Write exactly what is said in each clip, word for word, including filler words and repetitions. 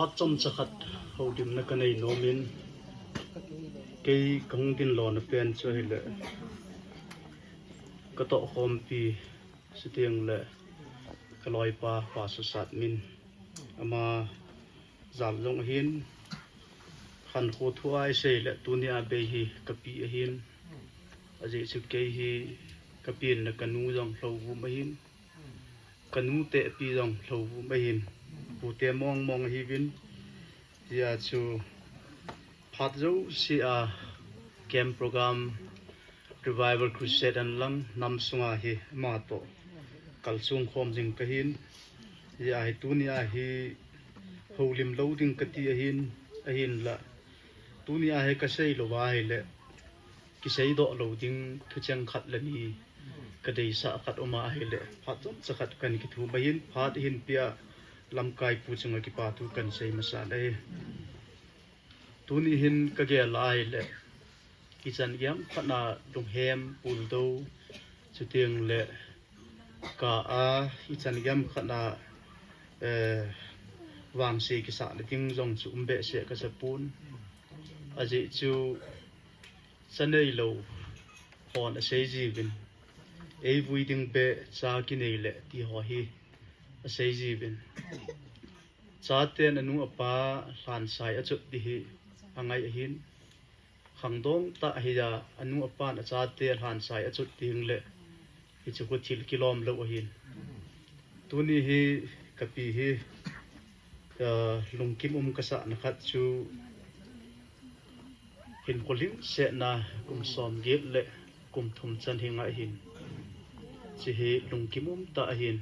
Phat chomcha khat houlimna kanei nomin, kei kahung dinlona pen chu ahile, katohkhompi chuteng le kaloipa Pastor Satmin, ama jal jong ahin, khankho thua isei le tunia bei hi kapi ahin, ajeh chu kei hi kapi in le kanu jong Lhouvum ahin, kanu tehpi jong Lhouvum ahin, pute mong mong ahiuvin, hijeh chun phat jousea camp program, Revival Crusade ahin lang nam sunga hi ama toh kalsong khom jing kahin, hijeh hin tunia hi houlim lou ding kati ahin, ahinla tunia hi kasei louva ahile, kiseidoh lou ding thucheng khat le ni kadeisah khat uma ahile, phat chomcha khat kana kithum ahin, phat ihin pea lamkai pu chunga kipa thu kana sei masan ahi. Tuni hin kagel a ahile, ichan gei ham khat a lunghem puldou, chuteng le kah a ichan gei ham khat a, eh, vangse kisah le ding jong chu um behseh kasapon. Ajeh chu cha neilou hon asei jiuvin, eivui ding beh cha kinei le ti ho hi asei jiuvin. Chaten anu apa lhansai achot ding hi angai ahin, khangdong tah hia anu apan achate lhansai achot ding le, hichu khu thil kilom lou ahin. Tuni hi kapi hi, ah, lungkim um kasahna khat chu hinkho lhingsetna kum somget le kum thum chan hi ngai ahin. Hiche hi lungkim um tah ahin.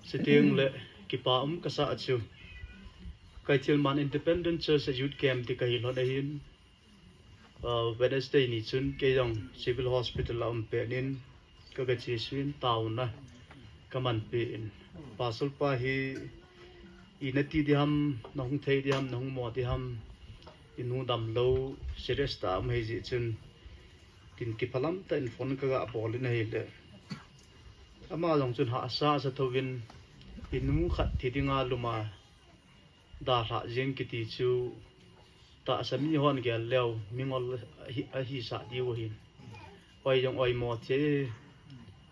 Chuteng le kipa um kasah chu, Kaithilman Independent Church a Youth Camp ti kahi lhon ahin, ah, Wednesday ni chun kei jong Civil Hospital a um penin, ka, kaga chesuh in taona kamanpeh in, Pastor pa hi inati ding ham, nahung thei ding ham, nahung mo ding ham, inu damlou, serious tah a um ahijeh chun, tin kiphalam tah in phone kaga bol in ahile, ama jong chun hahsa asa thouvin, inu khat thi dinga lum a dalhah jeng kiti chu tahsa mihon gel leu mingol ahi, ahisah diu ahin. Oi jong oimo thei,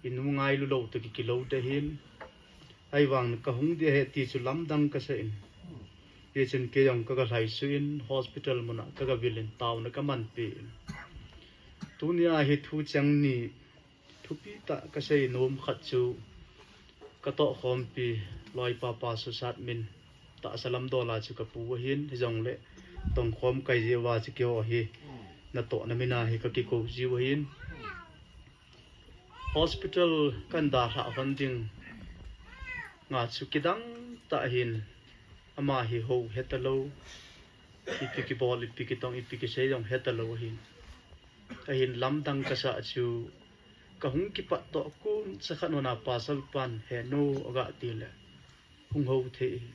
inu ngailu lou toh kikilou ding ahin. Ahivang kahung ding ahi ti chu lamdang kasah in, hichun kei jong kaga lhaisuh in hospital mun a kaga vil in taona kamanpeh in. Tunia hi thucheng ni thupi tah kasei nom khat chu, katohkhompi loipa Pastor Satmin tahsa lamdol a chu kapu ahin, hijongle tongkhom kahi jeh uva chu keiho hi natohna min a hi kakikou jiu ahin. Hospital kana dalhah lhon ding nga chu kidang tah ahin, ama hi hou hetalou, ipi kibol, ipi kitong, ipi kisei jong hetalou ahin. Ahin lamdang kasah chu, kahung kipat toh kum cha khat hon a Pastor pan henu aga tile hung hou thei ahi.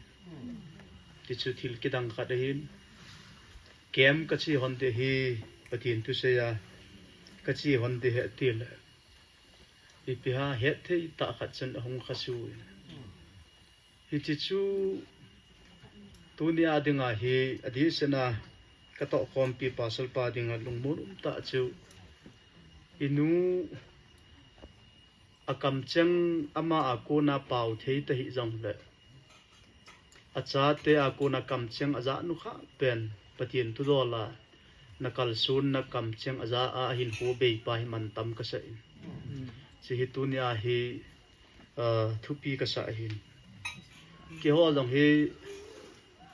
Tichu thil kidang khat ahin. Camp kache lhon ding ahi, Pathen thusei a kache lhon ding ahi atile, ipi ham hetthei tah khat chun ahung khasuh in. Hiti chu tunia dinga hi adehset a katohkhompi Pastor pa dinga lungmon um tah chu, inu akamcheng ama a kona pao thei tahih jongle, achate a kona kamcheng ajah nukhah pen Pathen thudol a nakalsonna kamcheng ajah a ahinkho beipa hi mantam kasah in. Hiche hi tunia hi, ah, thupi kasah ahin. Keiho jong hi,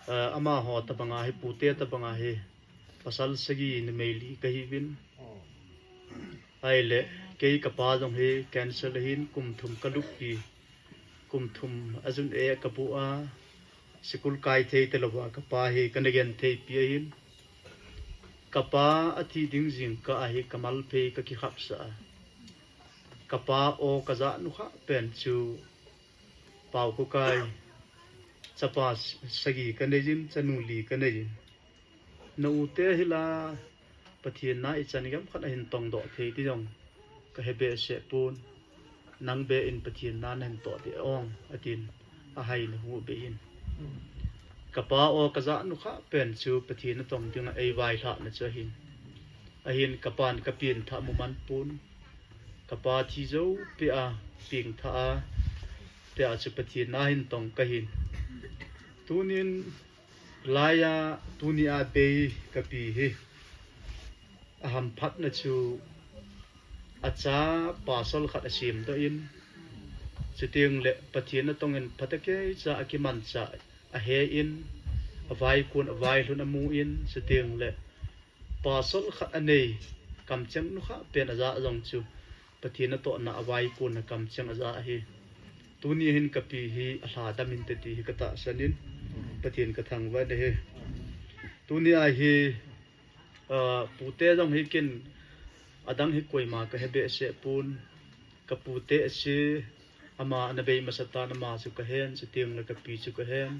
ah, amaho tobanga hi, pute tobanga hi pasal sagi numei li kahiuvin. Ahile, kei kapa jong hi cancer ahin kum thum kalup pi, kum thum ajun e kabu a, school kai thei talouva kapa hi kana gentheipi ahin. Kapa athi ding jingkah a hi kamalphei kakikhapsah a, kapa o kajah nukhah pen chu, Paokhokai, chapa sagi kaneiyin, chanu li kaneiyin. Na u te hi la, Pathen na ichan gei ham khat ahin tongdoh thei ti jong kahe behseh pon. Nang beh in Pathen na nahin toh ding ong, atin, ahaina hu beh in. Kapa aw kajah nukha pen chu Pathen natong dinga eivailhahna chu ahin. Ahin kapan kapin thah muman pon. Kapa thi jou peh a, peng thah a, peh a chu Pathen nahin tong kahin. Tunin laiya, tunia bei kapi hi ahamphatna chu acha pasal khat asemdoh in, chuteng le Pathen natongin phatecha akimancha ahe in, avaikon availhun amu in, chuteng le pasal khat anei, kamcheng nukha pen ajah jong chu Pathen natohna avaikonna kamcheng ajah ahi. Tuni hin kapi hi alhadam inte ti hi katahsan in, Pathen kathangvah in ahi. Tunia hi, ah, pute jong hi kin adang hi koima kahe behseh pon, kapute ahi, ama ana bei masatan ama chu kahen, chuteng le kapi chu kahen,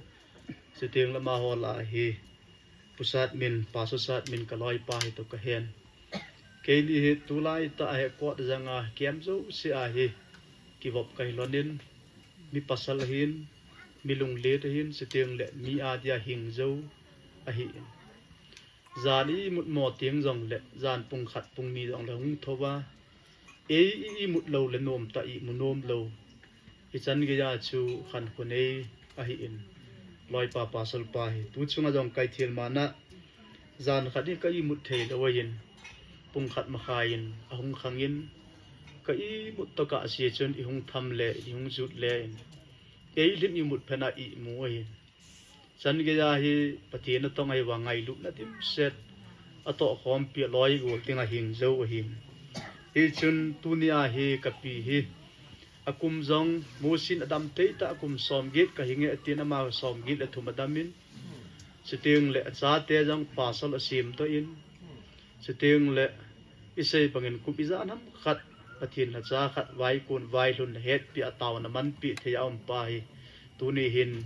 chuteng le amaho lah a hi Pu Satmin, Pastor Satmin kaloipa hi toh kahen. Keini hi tulai tah a hi kot janga kem jouse a hi kivop kahi lhonin, mi pasal ahin, mi lunglet ahin, chuteng le mi adia hing jou ahin. Jan imut mo teng jong le, jan pung khat pung ni jong le hung thouva, ei imut lou le nomtah imu nom lou, hichan geiya chu khankho nei ahin, loipa pasal pa hi. Tu chunga jong kaithil mana, jan khat hi ka imut thei lou ahin, pung khat makhai in ahung khangin, ka imut tokah seh chun ihung tham le, ihung jut le in, ei lhin imut phat a imu ahin. Chan geiya hi Pathen natong ahi vang ngailutna dimset atoh khompi aloi gol dinga hing jou ahin. Hichun tunia hi kapi hi akum jong musin adam thei tah, akum somget kahinge atin, ama somget le thum adamin, chuteng le achate jong pasal asemdoh in, chuteng le isei bangin kum ijat ham khat Pathen lhacha khat vaikon vailhun hetpeh a taona manpeh thei a um pa hi tuni hin,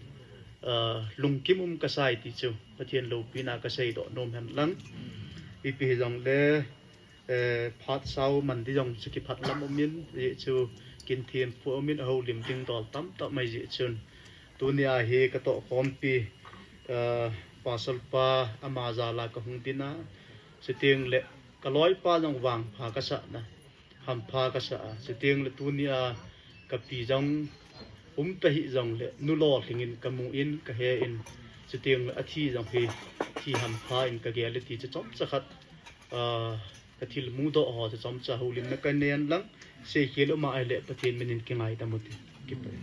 ah, lungkim um kasai ti chu Pathen loupina kaseidoh nom hen lang. Ipi hijongle, eh, phat sao man ding jong chu kiphat lam umin, ajeh chu kin themphu umin, ahoulim ding dol tamtah um ahi jeh chun, tunia hi katoh khompi, ah, pasal pa ama jal a kahung dinga, chuteng le kaloipa jong vangpha kasahna, hampha kasah a, chuteng le tunia kapi jong um tahih jongle nu lolhing in kamu in kahe in, chuteng le athi jong hi thi hampha in kagel e ti chu chomcha khat, ah, kathil mudoh ho chu chomcha houlimna kanei hen lang, seikhel um ahile Pathen minin kingaidam ute. Kipah e.